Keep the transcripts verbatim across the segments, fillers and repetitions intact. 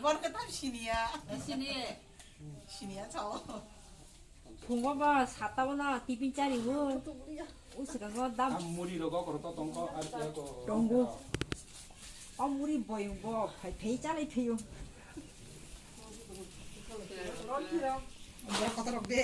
Bon khe tam siniya. Sini. Siniya chao. Phungo ba sata bono tiffin chari bo. Usika go dam. Tam muri rogo koro to tongko ar ko. Tongo. O muri boyung bo phai phai chalai phaio. Bora kota rok de.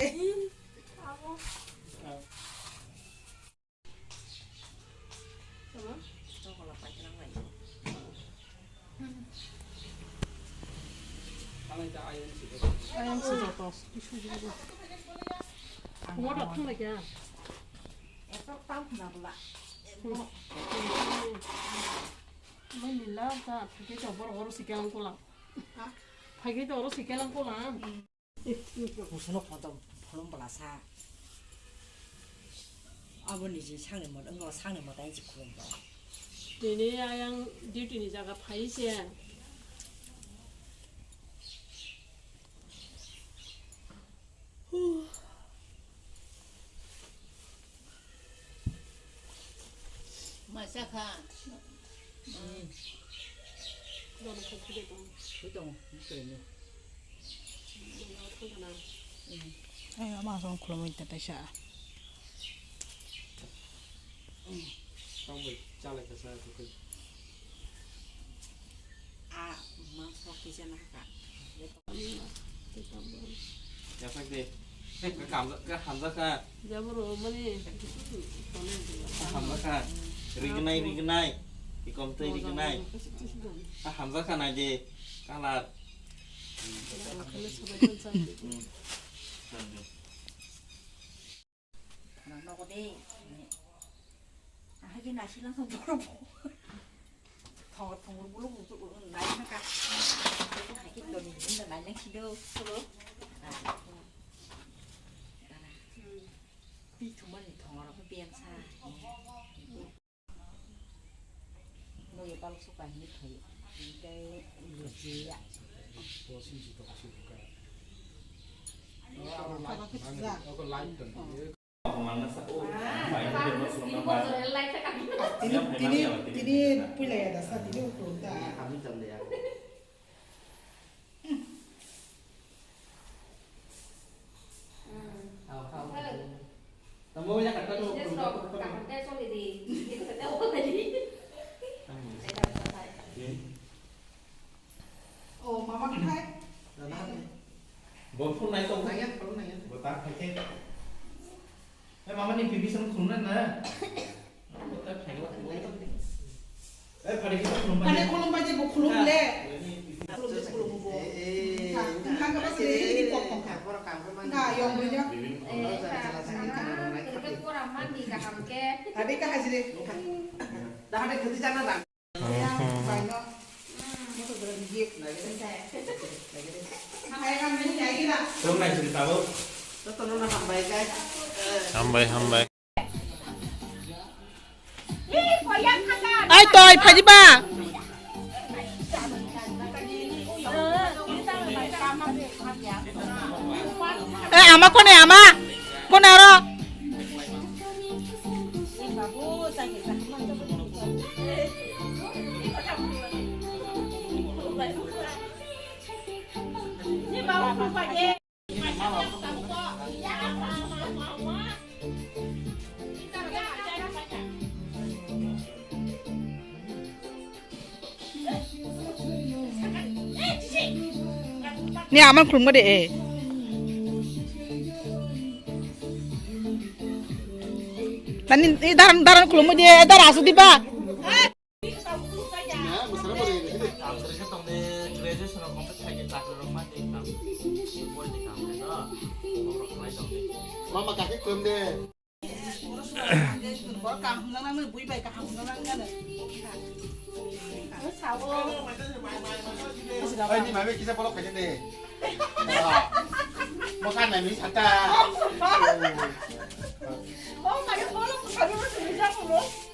Ayang si joto. Phungo rok thang lai kha. Mai lila ta phagwi to bor oro sikelang kolang. Phagwi to oro sikelang kolang. Kusuno photo pholong bwlasa. Abo niji sangni mot, wngkha sangni mot, ang si khulum bwla. Tini ayang duty ni jaga phai se. Masa kha. Bono kha khide tong. Khide tong, khide tong. Ai, ama song khulumui ta taisa. Tong bai, chalai kha sa, khulumui. A, ma sok kisa na ka. Yasak de. Ka hamjak, ka hamjak kha. Jaboro mani. Ka hamjak kha. Rignai, rignai. Ikom tei rignai. Ka hamjak kha nai de. Kalar. Nogo de. Ahai ke nasi lang thong thong. Thong thong bulu bulu nai na ka. Ahai ke doni bulu nai na kido. Pi thumani thong ro biang sa. Nui pal suka ni thai. Tei lucia. Tini, tini, tini puila ya dasa tini ukurung ta. Oh, mama khai. Bo phone nai tong. Nai ya, phone nai ya. Bo ta khai khe. Eh, mama ni pipi san khulum na na. Bo ta khai la. Eh, phari khe khulum ba. Phari khulum ba je bo khulum le. Khulum je khulum bo. Eh, eh. Ha, ha, ka ba se ni kok kok. Ka yong bo ya. Eh, ka. Ka pura mani kaham khe. Abi ka hajire. Da hade khati jana da. Hambai, hambai. Ai toi, phaji ba. Eh, ama kone, ama. Kone aro. Ni ama khulumgo de, eh. Tani, eh, daran, daran khulumgo de, eh, daran asu di ba. Mama kaki khulum de. Bor kaham nang nang bui bai kaham nang nang gana. Sao. Ai ni mama kisa polok khaje de. Mo kan nai mi sata. Oh, mai polok khaje de.